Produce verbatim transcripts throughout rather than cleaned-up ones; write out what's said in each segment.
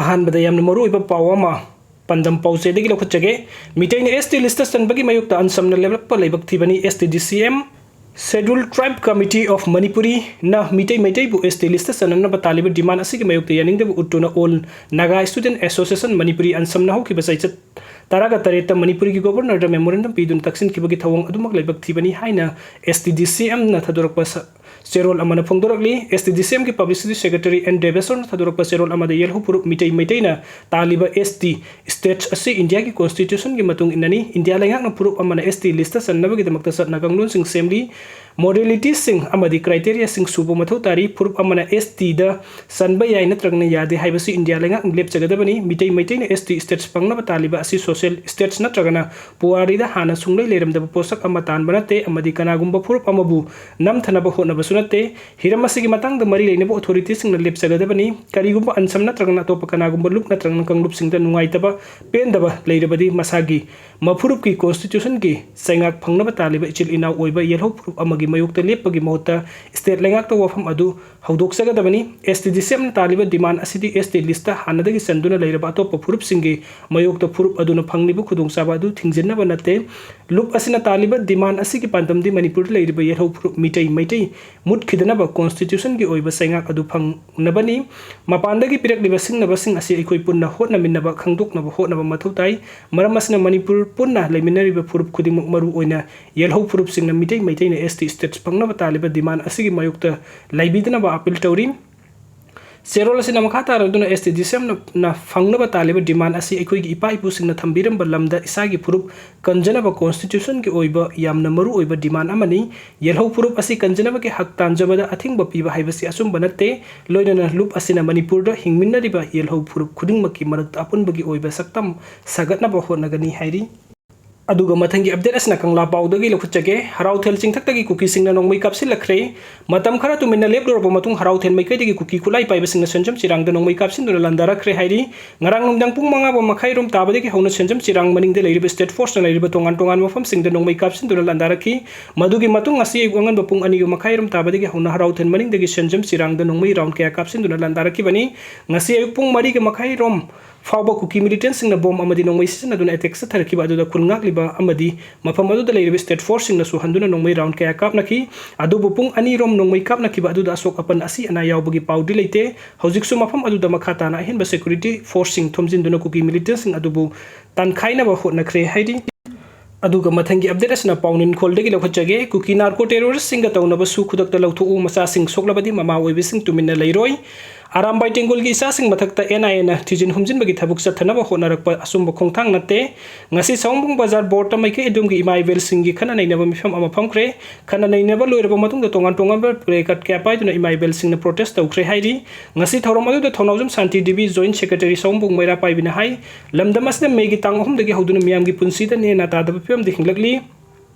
ꯑꯍꯥꯟꯕꯗ ꯌꯥꯝꯅ ꯃꯔꯨꯑꯣꯏꯕ ꯄꯥꯎ ꯑꯃ ꯄꯥꯟꯗꯝ ꯄꯥꯎꯆꯦꯗꯒꯤ ꯂꯧꯈꯠꯆꯒꯦ꯫ ꯃꯤꯇꯩꯅ S T list ꯆꯟꯕꯒꯤ ꯃꯥꯌꯣꯛꯇ ꯑꯟꯁꯝꯅ ꯂꯦꯞꯂꯛꯄ ꯂꯥꯏꯕꯛ ꯊꯤꯕꯅꯤ꯫ S T D C M, Scheduled Tribe Committee of Manipuri ꯅ Meitei ꯃꯩꯇꯩꯕꯨ S T list ꯆꯟꯅꯅꯕ ꯇꯥꯜꯂꯤꯕ demand ꯑꯁꯤꯒꯤ ꯃꯥꯌꯣꯛꯇ ꯌꯥꯅꯤꯡꯗꯕ ꯎꯠꯇꯨꯅ All Naga Student Association Manipuri, ꯑꯟꯁꯝꯅ ꯍꯧꯈꯤꯕ ꯆꯩꯆꯠ ꯇꯔꯥꯒ ꯇꯔꯦꯠꯇ ꯃꯅꯤꯄꯨꯔꯒꯤ Governor ꯗ memorandum ꯄꯤꯗꯨꯅ ꯇꯛꯁꯤꯟꯈꯤꯕꯒꯤ ꯊꯧꯑꯣꯡ ꯑꯗꯨꯃꯛ ꯂꯥꯏꯕꯛ ꯊꯤꯕꯅꯤ ꯍꯥꯏꯅ S T D C M ꯅ ꯊꯥꯗꯣꯔꯛꯄ ꯁ-, ꯆꯦꯔꯣꯜ ꯑꯃꯅ ꯐꯣꯡꯗꯣꯔꯛꯂꯤ꯫ S T D C M ꯒꯤ Publicity Secretary N ꯗꯦꯕꯦꯁꯣꯔꯅ ꯊꯥꯗꯣꯔꯛꯄ ꯆꯦꯔꯣꯜ ꯑꯃꯗ ꯌꯦꯜꯍꯧ ꯐꯨꯔꯨꯞ ꯃꯤꯇꯩ ꯃꯩꯇꯩꯅ ꯇꯥꯜꯂꯤꯕ S T status ꯑꯁꯤ ꯏꯟꯗꯤꯌꯥꯒꯤ Constitution ꯒꯤ ꯃꯇꯨꯡ ꯏꯟꯅꯅꯤ꯫ ꯏꯟꯗꯤꯌꯥ ꯂꯩꯉꯥꯛꯅ ꯐꯨꯔꯨꯞ ꯑꯃꯅ S T list ꯆꯟꯅꯕꯒꯤꯗꯃꯛꯇ ꯆꯠꯅ ꯀꯥꯡꯂꯣꯟꯁꯤꯡ ꯁꯦꯝꯂꯤ꯫ Modalities ꯁꯤꯡ ꯑꯃꯗꯤ criteria ꯁꯤꯡ ꯁꯨꯕ ꯃꯊꯧ ꯇꯥꯔꯤ꯫ ꯐꯨꯔꯨꯞ ꯑꯃꯅ S T ꯗ ꯆꯟꯕ ꯌꯥꯏ ꯅꯠꯇ꯭ꯔꯒꯅ ꯌꯥꯗꯦ ꯍꯥꯏꯕꯁꯤ ꯏꯟꯗꯤꯌꯥ ꯂꯩꯉꯥꯛꯅ ꯂꯦꯞꯆꯒꯗꯕꯅꯤ꯫ ꯃꯤꯇꯩ ꯃꯩꯇꯩꯅ S T status ꯐꯪꯅꯕ ꯇꯥꯜꯂꯤꯕ ꯑꯁꯤ social status ꯅꯠꯇ꯭ꯔꯒꯅ ꯄꯨꯋꯥꯔꯤꯗ ꯍꯥꯟꯅ ꯁꯨꯡꯂꯩ ꯂꯩꯔꯝꯗꯕ ꯄꯣꯠꯁꯛ ꯑꯃ ꯇꯥꯟꯕ ꯅꯠꯇꯦ ꯑꯃꯗꯤ ꯀꯅꯥꯒꯨꯝꯕ ꯐꯨꯔꯨꯞ ꯑꯃꯕꯨ ꯅꯝꯊꯅꯕ ꯍꯣꯠꯅꯕꯁꯨ ꯅꯠꯇꯦ꯫ ꯍꯤꯔꯝ ꯑꯁꯤꯒꯤ ꯃꯇꯥꯡꯗ ꯃꯔꯤ ꯂꯩꯅꯕ authority ꯁꯤꯡꯅ ꯂꯦꯞꯆꯒꯗꯕꯅꯤ꯫ ꯀꯔꯤꯒꯨꯝꯕ ꯑꯟꯁꯝ ꯅꯠꯇ꯭ꯔꯒꯅ ꯑꯇꯣꯞꯄ ꯀꯅꯥꯒꯨꯝꯕ ꯂꯨꯞ ꯅꯠꯇ꯭ꯔꯒꯅ ꯀꯥꯡꯂꯨꯞꯁꯤꯡꯗ ꯅꯨꯡꯉꯥꯏꯇꯕ, ꯄꯦꯟꯗꯕ ꯂꯩꯔꯕꯗꯤ ꯃꯁꯥꯒꯤ ꯃꯐꯨꯔꯨꯞꯀꯤ Constitution ꯒꯤ ꯆꯩꯉꯥꯛ ꯐꯪꯅꯕ ꯇꯥꯜꯂꯤꯕ ꯏꯆꯤꯜ ꯏꯅꯥꯎ ꯑꯣꯏꯕ ꯌꯦꯜꯍꯧ ꯐꯨꯔꯨꯞ ꯑꯃꯒꯤ ꯃꯥꯌꯣꯛꯇ ꯂꯦꯞꯄꯒꯤ ꯃꯍꯨꯠꯇ state ꯂꯩꯉꯥꯛꯇ ꯋꯥꯐꯝ ꯑꯗꯨ ꯍꯧꯗꯣꯛꯆꯒꯗꯕꯅꯤ꯫ S T D C M ꯅ ꯇꯥꯜꯂꯤꯕ demand ꯑꯁꯤꯗꯤ S T list ꯇ ꯍꯥꯟꯅꯗꯒꯤ ꯆꯟꯗꯨꯅ ꯂꯩꯔꯕ ꯑꯇꯣꯞꯄ ꯐꯨꯔꯨꯞꯁꯤꯡꯒꯤ ꯃꯥꯌꯣꯛꯇ ꯐꯨꯔꯨꯞ ꯑꯗꯨꯅ ꯐꯪꯂꯤꯕ ꯈꯨꯗꯣꯡꯆꯥꯕ ꯑꯗꯨ ꯊꯤꯡꯖꯤꯟꯅꯕ ꯅꯠꯇꯦ꯫ ꯂꯨꯞ ꯑꯁꯤꯅ ꯇꯥꯜꯂꯤꯕ demand ꯑꯁꯤꯒꯤ ꯄꯥꯟꯗꯝꯗꯤ ꯃꯅꯤꯄꯨꯔꯗ ꯂꯩꯔꯤꯕ ꯌꯦꯜꯍꯧ ꯐꯨꯔꯨꯞ ꯃꯤꯇꯩ ꯃꯩꯇꯩ ꯃꯨꯠꯈꯤꯗꯅꯕ Constitution ꯒꯤ ꯑꯣꯏꯕ ꯆꯩꯉꯥꯛ ꯑꯗꯨ ꯐꯪꯅꯕꯅꯤ꯫ ꯃꯄꯥꯟꯗꯒꯤ ꯄꯤꯔꯛꯂꯤꯕ ꯁꯤꯡꯅꯕꯁꯤꯡ ꯑꯁꯤ ꯑꯩꯈꯣꯏ ꯄꯨꯟꯅ ꯍꯣꯠꯅꯃꯤꯟꯅꯕ, ꯈꯪꯗꯣꯛꯅꯕ ꯍꯣꯠꯅꯕ ꯃꯊꯧ ꯇꯥꯏ꯫ ꯃꯔꯝ ꯑꯁꯤꯅ ꯃꯅꯤꯄꯨꯔ ꯄꯨꯟꯅ ꯂꯩꯃꯤꯟꯅꯔꯤꯕ ꯐꯨꯔꯨꯞ ꯈꯨꯗꯤꯡꯃꯛ, ꯃꯔꯨ ꯑꯣꯏꯅ ꯌꯦꯜꯍꯧ ꯐꯨꯔꯨꯞꯁꯤꯡꯅ ꯃꯤꯇꯩ ꯃꯩꯇꯩꯅ S T status ꯐꯪꯅꯕ ꯇꯥꯜꯂꯤꯕ demand ꯑꯁꯤꯒꯤ ꯃꯥꯌꯣꯛꯇ ꯂꯩꯕꯤꯗꯅꯕ appeal ꯇꯧꯔꯤ꯫ ꯆꯦꯔꯣꯜ ꯑꯁꯤꯅ ꯃꯈꯥ ꯇꯥꯔꯗꯨꯅ S T D C M ꯅ, ꯅ ꯐꯪꯅꯕ ꯇꯥꯜꯂꯤꯕ demand ꯑꯁꯤ ꯑꯩꯈꯣꯏꯒꯤ ꯏꯄꯥ ꯏꯄꯨꯁꯤꯡꯅ ꯊꯝꯕꯤꯔꯝꯕ ꯂꯝꯗ ꯏꯁꯥꯒꯤ ꯐꯨꯔꯨꯞ ꯀꯟꯖꯅꯕ Constitution ꯒꯤ ꯑꯣꯏꯕ ꯌꯥꯝꯅ ꯃꯔꯨ ꯑꯣꯏꯕ demand ꯑꯃꯅꯤ꯫ ꯌꯦꯜꯍꯧ ꯐꯨꯔꯨꯞ ꯑꯁꯤ ꯀꯟꯖꯅꯕꯒꯤ ꯍꯛ ꯇꯥꯟꯖꯕꯗ ꯑꯊꯤꯡꯕ ꯄꯤꯕ ꯍꯥꯏꯕꯁꯤ ꯑꯆꯨꯝꯕ ꯅꯠꯇꯦ꯫ ꯂꯣꯏꯅꯅ ꯂꯨꯞ ꯑꯁꯤꯅ ꯃꯅꯤꯄꯨꯔꯗ ꯍꯤꯡꯃꯤꯟꯅꯔꯤꯕ ꯌꯦꯜꯍꯧ ꯐꯨꯔꯨꯞ ꯈꯨꯗꯤꯡꯃꯛꯀꯤ ꯃꯔꯛꯇ ꯑꯄꯨꯟꯕꯒꯤ ꯑꯣꯏꯕ ꯁꯛꯇꯝ ꯁꯥꯒꯠꯅꯕ ꯍꯣꯠꯅꯒꯅꯤ ꯍꯥꯏꯔꯤ꯫ ꯑꯗꯨꯒ ꯃꯊꯪꯒꯤ ꯑꯞꯗꯦꯠ ꯑꯁꯤꯅ ꯀꯪꯂꯥ ꯄꯥꯎꯗꯒꯤ ꯂꯧꯈꯠꯆꯒꯦ꯫ ꯍꯔꯥꯎꯊꯦꯜ ꯆꯤꯡꯊꯛꯇꯒꯤ ꯀꯨꯀꯤꯁꯤꯡꯅ ꯅꯣꯡꯃꯩ ꯀꯥꯞꯁꯤꯜꯂꯛꯈ꯭ꯔꯦ꯫ ꯃꯇꯝ ꯈꯔ ꯇꯨꯃꯤꯟꯅ ꯂꯦꯞꯂꯨꯔꯕ ꯃꯇꯨꯡ ꯍꯔꯥꯎꯊꯦꯜ ꯃꯥꯏꯀꯩꯗꯒꯤ ꯀꯨꯀꯤ ꯈꯨꯠꯂꯥꯏ ꯄꯥꯏꯕꯁꯤꯡꯅ ꯁꯦꯟꯖꯝ ꯆꯤꯔꯥꯡꯗ ꯅꯣꯡꯃꯩ ꯀꯥꯞꯁꯤꯟꯗꯨꯅ ꯂꯥꯟꯗꯥꯔꯛꯈ꯭ꯔꯦ ꯍꯥꯏꯔꯤ꯫ ꯉꯔꯥꯡ ꯅꯨꯃꯤꯗꯥꯡ ꯄꯨꯡ ꯃꯉꯥ ꯃꯈꯥꯏꯔꯣꯝ ꯇꯥꯕꯗꯒꯤ ꯍꯧꯅ ꯁꯦꯟꯖꯝ ꯆꯤꯔꯥꯡ ꯃꯅꯤꯡꯗ ꯂꯩꯔꯤꯕ state forceꯅ ꯂꯩꯔꯤꯕ ꯇꯣꯉꯥꯟ ꯇꯣꯉꯥꯟꯕ ꯃꯐꯝꯁꯤꯡꯗ ꯅꯣꯡꯃꯩ ꯀꯥꯞꯁꯤꯟꯗꯨꯅ ꯂꯥꯟꯗꯥꯔꯛꯈꯤ꯫ ꯃꯗꯨꯒꯤ ꯃꯇꯨꯡ ꯉꯁꯤ ꯑꯌꯨꯛ ꯑꯉꯟꯕ ꯄꯨꯡ ꯑꯅꯤꯒ ꯃꯈꯥꯏꯔꯣꯝ ꯇꯥꯕꯗꯒꯤ ꯍꯧꯅ ꯍꯔꯥꯎꯊꯦꯜ ꯃꯅꯤꯡꯗꯒꯤ ꯁꯦꯟꯖꯝ ꯆꯤꯔꯥꯡꯗ ꯅꯣꯡꯃꯩ round ꯀꯌꯥ ꯀꯥꯞꯁꯤꯟꯗꯨꯅ ꯂꯥꯟꯗꯥꯔꯛꯈꯤꯕꯅꯤ꯫ ꯉꯁꯤ ꯑꯌꯨꯛ ꯄꯨꯡ ꯃꯔꯤꯒ ꯃꯈꯥꯏꯔꯣꯝ ꯐꯥꯎꯕ ꯀꯨꯀꯤ militantꯁꯤꯡꯅ bomb ꯑꯃꯗꯤ ꯅꯣꯡꯃꯩ ꯁꯤꯖꯤꯟꯅꯗꯨꯅ attack ꯆꯠꯊꯔꯛꯈꯤꯕ ꯑꯗꯨꯗ ꯈꯨꯜ ꯉꯥꯛꯂꯤꯕ ꯑꯃꯗꯤ ꯃꯐꯝ ꯑꯗꯨꯗ ꯂꯩꯔꯤꯕ state forceꯁꯤꯡꯅꯁꯨ ꯍꯟꯗꯨꯅ ꯅꯣꯡꯃꯩ round ꯀꯌꯥ ꯀꯥꯞꯅꯈꯤ꯫ ꯑꯗꯨꯕꯨ ꯄꯨꯡ ꯑꯅꯤꯔꯣꯝ ꯅꯣꯡꯃꯩ ꯀꯥꯞꯅꯈꯤꯕ ꯑꯗꯨꯗ ꯑꯁꯣꯛ ꯑꯄꯟ ꯑꯁꯤ ꯑꯅꯥ ꯌꯥꯎꯕꯒꯤ ꯄꯥꯎꯗꯤ ꯂꯩꯇꯦ꯫ ꯍꯧꯖꯤꯛꯁꯨ ꯃꯐꯝ ꯑꯗꯨꯗ ꯃꯈꯥ ꯇꯥꯅ ꯑꯍꯦꯟꯕ security forceꯁꯤꯡ ꯊꯣꯝꯖꯤꯟꯗꯨꯅ ꯀꯨꯀꯤ militantꯁꯤꯡ ꯑꯗꯨꯕꯨ ꯇꯥꯟꯈꯥꯏꯅꯕ ꯍꯣꯠꯅꯈ꯭ꯔꯦ ꯍꯥꯏꯔꯤ꯫ ꯑꯗꯨꯒ ꯃꯊꯪꯒꯤ ꯑꯞꯗꯦꯠ ꯑꯁꯤꯅ ꯄꯥꯎꯅꯤꯡꯈꯣꯜꯗꯒꯤ ꯂꯧꯈꯠꯆꯒꯦ꯫ ꯀꯨꯀꯤ narco terroristꯁꯤꯡꯒ ꯇꯧꯅꯕꯁꯨ ꯈꯨꯗꯛꯇ ꯂꯧꯊꯣꯛꯎ, ꯃꯆꯥꯁꯤꯡ ꯁꯣꯛꯂꯕꯗꯤ ꯃꯃꯥ ꯑꯣꯏꯕꯁꯤꯡ ꯇꯨꯃꯤꯟꯅ ꯂꯩꯔꯣꯏ꯫ ꯑꯔꯥꯝꯕꯥꯏ ꯇꯦꯡꯒꯣꯜꯒꯤ ꯏꯆꯥꯁꯤꯡ ꯃꯊꯛꯇ NIAꯅ ꯊꯤꯖꯤꯟ ꯍꯨꯝꯖꯤꯟꯕꯒꯤ ꯊꯕꯛ ꯆꯠꯊꯅꯕ ꯍꯣꯠꯅꯔꯛꯄ ꯑꯆꯨꯝꯕ ꯈꯣꯡꯊꯥꯡ ꯅꯠꯇꯦ꯫ ꯉꯁꯤ ꯁꯑꯣꯝꯕꯨꯡ ꯕꯖꯥꯔ ꯕꯣꯔꯠꯇ ꯃꯥꯏꯀꯩ ꯑꯗꯣꯝꯒꯤ ꯏꯃꯥ ꯏꯕꯦꯜꯁꯤꯡꯒꯤ ꯈꯟꯅ ꯅꯩꯅꯕ ꯃꯤꯐꯝ ꯑꯃ ꯐꯝꯈ꯭ꯔꯦ꯫ ꯈꯟꯅ ꯅꯩꯅꯕ ꯂꯣꯏꯔꯕ ꯃꯇꯨꯡꯗ ꯇꯣꯉꯥꯟ ꯇꯣꯉꯥꯟꯕ placard ꯀꯌꯥ ꯄꯥꯏꯗꯨꯅ ꯏꯃꯥ ꯏꯕꯦꯜꯁꯤꯡꯅ protest ꯇꯧꯈ꯭ꯔꯦ ꯍꯥꯏꯔꯤ꯫ ꯉꯁꯤ ꯊꯧꯔꯝ ꯑꯗꯨꯗ ꯊꯧꯅꯥꯎꯖꯝ ꯁꯥꯟꯇꯤ ꯗꯦꯕꯤ, joint secretary ꯁꯑꯣꯝꯕꯨꯡ ꯃꯩꯔꯥ ꯄꯥꯏꯕꯤꯅ ꯍꯥꯏ, ꯂꯝꯗꯝ ꯑꯁꯤꯗ ꯃꯦꯒꯤ ꯇꯥꯡ ꯑꯍꯨꯝꯗꯒꯤ ꯍꯧꯗꯨꯅ ꯃꯤꯌꯥꯝꯒꯤ ꯄꯨꯟꯁꯤꯗ ꯅꯦꯅꯥ ꯇꯥꯗꯕ ꯐꯤꯕꯝꯗ ꯍꯤꯡꯂꯛꯂꯤ꯫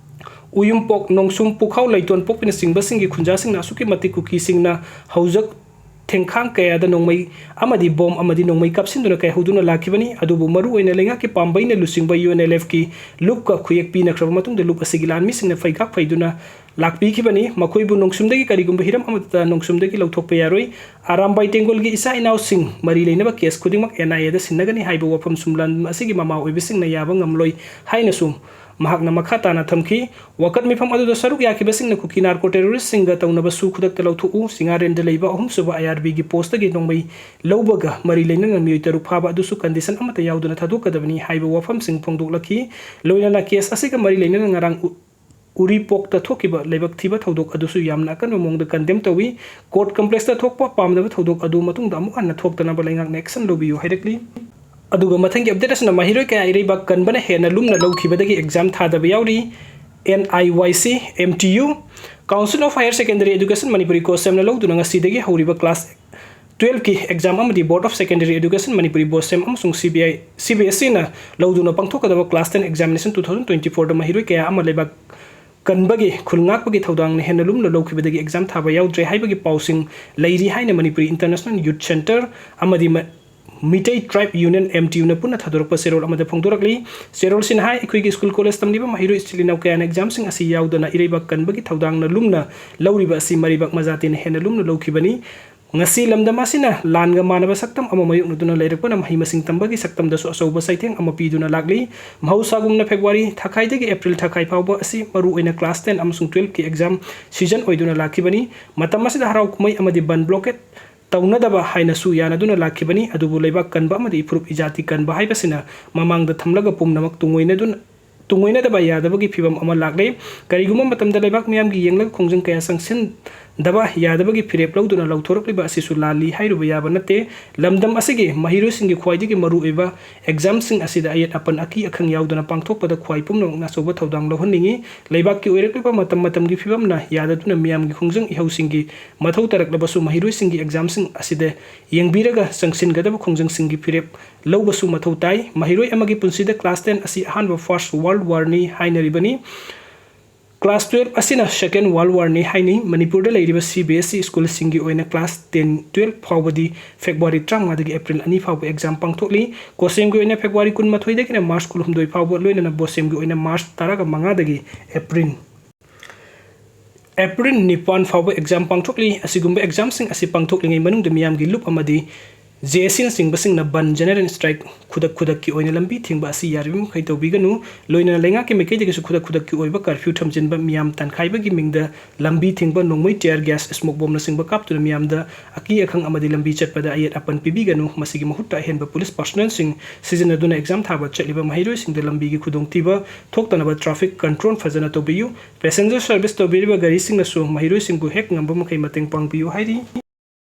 ꯎꯌꯨꯝꯄꯣꯛ, ꯅꯣꯡꯁꯨꯝ, ꯄꯨꯈꯥꯎ, ꯂꯩꯇꯣꯟ ꯄꯣꯛꯄꯤꯅꯆꯤꯡꯕꯁꯤꯡꯒꯤ ꯈꯨꯟꯖꯥꯁꯤꯡꯅ ꯑꯁꯨꯛꯀꯤ ꯃꯇꯤꯛ ꯀꯨꯀꯤꯁꯤꯡꯅ ꯍꯧꯖꯤꯛ ꯊꯦꯡꯈꯥꯡ ꯀꯌꯥꯗ ꯅꯣꯡꯃꯩ ꯑꯃꯗꯤ bomb ꯑꯃꯗꯤ ꯅꯣꯡꯃꯩ ꯀꯥꯞꯁꯤꯟꯗꯨꯅ ꯀꯥꯏꯍꯧꯗꯨꯅ ꯂꯥꯛꯈꯤꯕꯅꯤ꯫ ꯑꯗꯨꯕꯨ ꯃꯔꯨꯑꯣꯏꯅ ꯂꯩꯉꯥꯛꯀꯤ ꯄꯥꯝꯕꯩꯅ ꯂꯨꯆꯤꯡꯕ UNLFꯀꯤ ꯂꯨꯞꯀ ꯈꯨꯌꯦꯛ ꯄꯤꯅꯈ꯭ꯔꯕ ꯃꯇꯨꯡꯗ ꯂꯨꯞ ꯑꯁꯤꯒꯤ ꯂꯥꯟꯃꯤꯁꯤꯡꯅ ꯐꯩꯒꯥꯛ ꯐꯩꯗꯨꯅ ꯂꯥꯛꯄꯤꯈꯤꯕꯅꯤ꯫ ꯃꯈꯣꯏꯕꯨ ꯅꯣꯡꯁꯨꯝꯗꯒꯤ ꯀꯔꯤꯒꯨꯝꯕ ꯍꯤꯔꯝ ꯑꯃꯠꯇ ꯅꯣꯡꯁꯨꯝꯗꯒꯤ ꯂꯧꯊꯣꯛꯄ ꯌꯥꯔꯣꯏ꯫ ꯑꯔꯥꯝꯕꯥꯏ ꯇꯦꯡꯒꯣꯜꯒꯤ ꯏꯆꯥ ꯏꯅꯥꯎꯁꯤꯡ ꯃꯔꯤ ꯂꯩꯅꯕ case ꯈꯨꯗꯤꯡꯃꯛ NIAꯗ ꯁꯤꯟꯅꯒꯅꯤ ꯍꯥꯏꯕ ꯋꯥꯐꯝꯁꯨ ꯂꯝꯗꯝ ꯑꯁꯤꯒꯤ ꯃꯃꯥ ꯑꯣꯏꯕꯁꯤꯡꯅ ꯌꯥꯕ ꯉꯝꯂꯣꯏ ꯍꯥꯏꯅꯁꯨ ꯃꯍꯥꯛꯅ ꯃꯈꯥ ꯇꯥꯅ ꯊꯝꯈꯤ꯫ ꯋꯥꯀꯠ ꯃꯤꯐꯝ ꯑꯗꯨꯗ ꯁꯔꯨꯛ ꯌꯥꯈꯤꯕꯁꯤꯡꯅ ꯀꯨꯀꯤ narco terroristꯁꯤꯡꯒ ꯇꯧꯅꯕꯁꯨ ꯈꯨꯗꯛꯇ ꯂꯧꯊꯣꯛꯎ, ꯁꯤꯡꯉꯥꯔꯦꯟꯗ ꯂꯩꯕ ꯑꯍꯨꯝꯁꯨꯕ IRBꯒꯤ postꯇꯒꯤ ꯅꯣꯡꯃꯩ ꯂꯧꯕꯒ ꯃꯔꯤ ꯂꯩꯅꯅ ꯃꯤꯑꯣꯏ ꯇꯔꯨꯛ ꯐꯥꯕ ꯑꯗꯨꯁꯨ condition ꯑꯃꯠꯇ ꯌꯥꯎꯗꯅ ꯊꯥꯗꯣꯛꯀꯗꯕꯅꯤ ꯍꯥꯏꯕ ꯋꯥꯐꯝꯁꯤꯡ ꯐꯣꯡꯗꯣꯛꯂꯛꯈꯤ꯫ ꯂꯣꯏꯅꯅ case ꯑꯁꯤꯒ ꯃꯔꯤ ꯂꯩꯅꯅ ꯉꯔꯥꯡ ꯎ-, ꯎꯔꯤꯄꯣꯛꯇ ꯊꯣꯛꯈꯤꯕ ꯂꯥꯏꯕꯛ ꯊꯤꯕ ꯊꯧꯗꯣꯛ ꯑꯗꯨꯁꯨ ꯌꯥꯝꯅ ꯑꯀꯟꯕ ꯃꯑꯣꯡꯗ condemn ꯇꯧꯏ꯫ Court complexꯇ ꯊꯣꯛꯄ ꯄꯥꯝꯗꯕ ꯊꯧꯗꯣꯛ ꯑꯗꯨ ꯃꯇꯨꯡꯗ ꯑꯃꯨꯛ ꯍꯟꯅ ꯊꯣꯛꯇꯅꯕ ꯂꯩꯉꯥꯛꯅ action ꯂꯧꯕꯤꯌꯨ ꯍꯥꯏꯔꯛꯂꯤ꯫ ꯑꯗꯨꯒ ꯃꯊꯪꯒꯤ update ꯑꯁꯤꯅ ꯃꯍꯩꯔꯣꯏ ꯀꯌꯥ ꯏꯔꯩꯕꯥꯛ ꯀꯟꯕꯅ ꯍꯦꯟꯅ ꯂꯨꯝꯅ ꯂꯧꯈꯤꯕꯗꯒꯤ exam ꯊꯥꯗꯕ ꯌꯥꯎꯔꯤ꯫ NIYC, MTU, Council of Higher Secondary Education Manipuri COHSEMꯅ ꯂꯧꯗꯨꯅ ꯉꯁꯤꯗꯒꯤ ꯍꯧꯔꯤꯕ class ꯇꯨꯌꯦꯜꯐꯀꯤ ꯑꯦꯛꯖꯥꯝ ꯑꯃꯗꯤ Board of Secondary Education Manipuri, BOSEM ꯑꯃꯁꯨꯡ ꯁꯤ ꯕꯤ ꯑꯥꯏ, ꯁꯤ ꯕꯤ ꯑꯦꯁ ꯏꯅ ꯂꯧꯗꯨꯅ ꯄꯥꯡꯊꯣꯛꯀꯗꯕ class ten examination two thousand twenty fourꯗ ꯃꯍꯩꯔꯣꯏ ꯀꯌꯥ ꯑꯃ ꯂꯩꯕꯥꯛ ꯀꯟꯕꯒꯤ ꯈꯨꯜ ꯉꯥꯛꯄꯒꯤ ꯊꯧꯗꯥꯡꯅ ꯍꯦꯟꯅ ꯂꯨꯝꯅ ꯂꯧꯈꯤꯕꯗꯒꯤ ꯑꯦꯛꯖꯥꯝ ꯊꯥꯕ ꯌꯥꯎꯗ꯭ꯔꯦ ꯍꯥꯏꯕꯒꯤ ꯄꯥꯎꯁꯤꯡ ꯂꯩꯔꯤ ꯍꯥꯏꯅ ꯃꯅꯤꯄꯨꯔꯤ International Youth Centre ꯑꯃꯗꯤ ꯃ-, Meitei Tribe Union, M T Uꯅ ꯄꯨꯟꯅ ꯊꯥꯗꯣꯔꯛꯄ ꯆꯦꯔꯣꯜ ꯑꯃꯗ ꯐꯣꯡꯗꯣꯔꯛꯂꯤ꯫ ꯆꯦꯔꯣꯜꯁꯤꯅ ꯍꯥꯏ, ꯑꯩꯈꯣꯏꯒꯤ ꯁ꯭ꯀꯨꯜ ꯀꯣꯂꯦꯖ ꯇꯝꯂꯤꯕ ꯃꯍꯩꯔꯣꯏ ꯏꯆꯤꯜ ꯏꯅꯥꯎ ꯀꯌꯥꯅ ꯑꯦꯛꯖꯥꯝꯁꯤꯡ ꯑꯁꯤ ꯌꯥꯎꯗꯅ ꯏꯔꯩꯕꯥꯛ ꯀꯟꯕꯒꯤ ꯊꯧꯗꯥꯡꯅ ꯂꯨꯝꯅ ꯂꯧꯔꯤꯕ ꯑꯁꯤ ꯃꯔꯩꯕꯥꯛ ꯃꯖꯥꯇꯤꯅ ꯍꯦꯟꯅ ꯂꯨꯝꯅ ꯂꯧꯈꯤꯕꯅꯤ꯫ ꯉꯁꯤ ꯂꯝꯗꯝ ꯑꯁꯤꯅ ꯂꯥꯟꯒ ꯃꯥꯟꯅꯕ ꯁꯛꯇꯝ ꯑꯃ ꯃꯥꯌꯣꯛꯅꯗꯨꯅ ꯂꯩꯔꯛꯄꯅ ꯃꯍꯩ ꯃꯁꯤꯡ ꯇꯝꯕꯒꯤ ꯁꯛꯇꯝꯗꯁꯨ ꯑꯆꯧꯕ ꯆꯩꯊꯦꯡ ꯑꯃ ꯄꯤꯗꯨꯅ ꯂꯥꯛꯂꯤ꯫ ꯃꯍꯧꯁꯥꯒꯨꯝꯅ ꯐꯦꯕ꯭ꯔꯨꯋꯥꯔꯤ ꯊꯥꯈꯥꯏꯗꯒꯤ ꯑꯦꯄ꯭ꯔꯤꯜ ꯊꯥꯈꯥꯏ ꯐꯥꯎꯕ ꯑꯁꯤ ꯃꯔꯨꯑꯣꯏꯅ class ten ꯑꯃꯁꯨꯡ ꯇꯨꯌꯦꯜꯐꯀꯤ exam season ꯑꯣꯏꯗꯨꯅ ꯂꯥꯛꯈꯤꯕꯅꯤ꯫ ꯃꯇꯝ ꯑꯁꯤꯗ ꯍꯔꯥꯎ ꯀꯨꯝꯍꯩ ꯑꯃꯗꯤ ꯕꯟ blockade ꯇꯧꯅꯗꯕ ꯍꯥꯏꯅꯁꯨ ꯌꯥꯅꯗꯨꯅ ꯂꯥꯛꯈꯤꯕꯅꯤ꯫ ꯑꯗꯨꯕꯨ ꯂꯩꯕꯥꯛ ꯀꯟꯕ ꯑꯃꯗꯤ ꯏꯐꯨꯔꯨꯞ ꯏꯖꯥꯇꯤ ꯀꯟꯕ ꯍꯥꯏꯕꯁꯤꯅ ꯃꯃꯥꯡꯗ ꯊꯝꯂꯒ ꯄꯨꯝꯅꯃꯛ ꯇꯨꯡꯑꯣꯏꯅꯗꯨꯅ ꯇꯨꯡꯑꯣꯏꯅꯗꯕ ꯌꯥꯗꯕꯒꯤ ꯐꯤꯚꯝ ꯑꯃ ꯂꯥꯛꯂꯦ꯫ ꯀꯔꯤꯒꯨꯝꯕ ꯃꯇꯝꯗ ꯂꯩꯕꯥꯛ ꯃꯤꯌꯥꯝꯒꯤ ꯌꯦꯡꯂꯒ ꯈꯣꯡꯖꯪ ꯀꯌꯥ ꯆꯪꯁꯤꯟꯗꯕ ꯌꯥꯗꯕꯒꯤ ꯐꯤꯔꯦꯞ ꯂꯧꯗꯨꯅ ꯂꯧꯊꯣꯔꯛꯂꯤꯕ ꯑꯁꯤꯁꯨ ꯂꯥꯜꯂꯤ ꯍꯥꯏꯔꯨꯕ ꯌꯥꯕ ꯅꯠꯇꯦ꯫ ꯂꯝꯗꯝ ꯑꯁꯤꯒꯤ ꯃꯍꯩꯔꯣꯏꯁꯤꯡꯒꯤ ꯈ꯭ꯋꯥꯏꯗꯒꯤ ꯃꯔꯨꯑꯣꯏꯕ examꯁꯤꯡ ꯑꯁꯤꯗ ꯑꯌꯦꯠ ꯑꯄꯟ, ꯑꯀꯤ ꯑꯈꯪ ꯌꯥꯎꯗꯅ ꯄꯥꯡꯊꯣꯛꯄꯗ ꯈ꯭ꯋꯥꯏ ꯄꯨꯝꯅꯃꯛꯅ ꯑꯆꯧꯕ ꯊꯧꯗꯥꯡ ꯂꯧꯍꯟꯅꯤꯡꯏ꯫ ꯂꯩꯕꯥꯛꯀꯤ ꯑꯣꯏꯔꯛꯂꯤꯕ ꯃꯇꯝ ꯃꯇꯝꯒꯤ ꯐꯤꯚꯝꯅ ꯌꯥꯗꯗꯨꯅ ꯃꯤꯌꯥꯝꯒꯤ ꯈꯣꯡꯖꯪ ꯏꯍꯧꯁꯤꯡꯒꯤ ꯃꯊꯧ ꯇꯥꯔꯛꯂꯕꯁꯨ ꯃꯍꯩꯔꯣꯏꯁꯤꯡꯒꯤ examꯁꯤꯡ ꯑꯁꯤꯗ ꯌꯦꯡꯕꯤꯔꯒ ꯆꯪꯁꯤꯟꯒꯗꯕ ꯈꯣꯡꯖꯪꯁꯤꯡꯒꯤ ꯐꯤꯔꯦꯞ ꯂꯧꯕꯁꯨ ꯃꯊꯧ ꯇꯥꯏ꯫ ꯃꯍꯩꯔꯣꯏ ꯑꯃꯒꯤ ꯄꯨꯟꯁꯤꯗ class ten ꯑꯁꯤ ꯑꯍꯥꯟꯕ First World Warꯅꯤ ꯍꯥꯏꯅꯔꯤꯕꯅꯤ꯫ Class twelve ꯑꯁꯤꯅ Second World Warꯅꯤ ꯍꯥꯏꯅꯩ꯫ ꯃꯅꯤꯄꯨꯔꯗ ꯂꯩꯔꯤꯕ C B S E ꯁ꯭ꯀꯨꯜꯁꯤꯡꯒꯤ ꯑꯣꯏꯅ class ten, twelve ꯐꯥꯎꯕꯗꯤ ꯐꯦꯕ꯭ꯔꯨꯋꯥꯔꯤ ꯇꯔꯥꯃꯉꯥꯗꯒꯤ ꯑꯦꯄ꯭ꯔꯤꯜ ꯑꯅꯤ ꯐꯥꯎꯕ exam ꯄꯥꯡꯊꯣꯛꯂꯤ꯫ ꯀꯣꯁꯦꯝꯒꯤ ꯑꯣꯏꯅ ꯐꯦꯕ꯭ꯔꯨꯋꯥꯔꯤ ꯀꯨꯟꯃꯥꯊꯣꯏꯗꯒꯤꯅ ꯃꯥꯔꯆ ꯀꯨꯟꯍꯨꯝꯗꯣꯏ ꯐꯥꯎꯕ, ꯂꯣꯏꯅꯅ ꯕꯣꯁꯦꯝꯒꯤ ꯑꯣꯏꯅ ꯃꯥꯔꯆ ꯇꯔꯥꯃꯉꯥꯗꯒꯤ ꯑꯦꯄ꯭ꯔꯤꯜ ꯑꯦꯄ꯭ꯔꯤꯜ ꯅꯤꯄꯥꯟ ꯐꯥꯎꯕ exam ꯄꯥꯡꯊꯣꯛꯂꯤ꯫ ꯑꯁꯤꯒꯨꯝꯕ examꯁꯤꯡ ꯑꯁꯤ ꯄꯥꯡꯊꯣꯛꯂꯤꯉꯩ ꯃꯅꯨꯡꯗ ꯃꯤꯌꯥꯝꯒꯤ ꯂꯨꯞ ꯑꯃꯗꯤ J A Cꯅꯆꯤꯡꯕꯁꯤꯡꯅ ban, general strike, ꯈꯨꯗꯛ ꯈꯨꯗꯛꯀꯤ ꯑꯣꯏꯅ ꯂꯝꯕꯤ ꯊꯤꯡꯕ ꯑꯁꯤ ꯌꯥꯔꯤꯕ ꯃꯈꯩ ꯇꯧꯕꯤꯒꯅꯨ꯫ ꯂꯣꯏꯅꯅ ꯂꯩꯉꯥꯛꯀꯤ ꯃꯥꯏꯀꯩꯗꯒꯤꯁꯨ ꯈꯨꯗꯛ ꯈꯨꯗꯛꯀꯤ ꯑꯣꯏꯕ curfew ꯊꯝꯖꯤꯟꯕ, ꯃꯤꯌꯥꯝ ꯇꯥꯟꯈꯥꯏꯕꯒꯤ ꯃꯤꯡꯗ ꯂꯝꯕꯤ ꯊꯤꯡꯕ, ꯅꯣꯡꯃꯩ, tear gas, smoke bombꯅꯆꯤꯡꯕ ꯀꯥꯞꯇꯨꯅ ꯃꯤꯌꯥꯝꯗ ꯑꯀꯤ ꯑꯈꯪ ꯑꯃꯗꯤ ꯂꯝꯕꯤ ꯆꯠꯄꯗ ꯑꯌꯦꯠ ꯑꯄꯟ ꯄꯤꯕꯤꯒꯅꯨ꯫ ꯃꯁꯤꯒꯤ ꯃꯍꯨꯠꯇ ꯑꯍꯦꯟꯕ police personnelꯁꯤꯡ ꯁꯤꯖꯤꯟꯅꯗꯨꯅ exam ꯊꯥꯕ ꯆꯠꯂꯤꯕ ꯃꯍꯩꯔꯣꯏꯁꯤꯡꯗ ꯂꯝꯕꯤꯒꯤ ꯈꯨꯗꯣꯡꯊꯤꯕ ꯊꯣꯛꯇꯅꯕ traffic control ꯐꯖꯅ ꯇꯧꯕꯤꯌꯨ꯫ Passenger service ꯇꯧꯕꯤꯔꯤꯕ ꯒꯥꯔꯤꯁꯤꯡꯅꯁꯨ ꯃꯍꯩꯔꯣꯏꯁꯤꯡꯕꯨ ꯍꯦꯛ ꯉꯝꯕ ꯃꯈꯩ ꯃꯇꯦꯡ ꯄꯥꯡꯕꯤꯌꯨ ꯍꯥꯏꯔꯤ꯫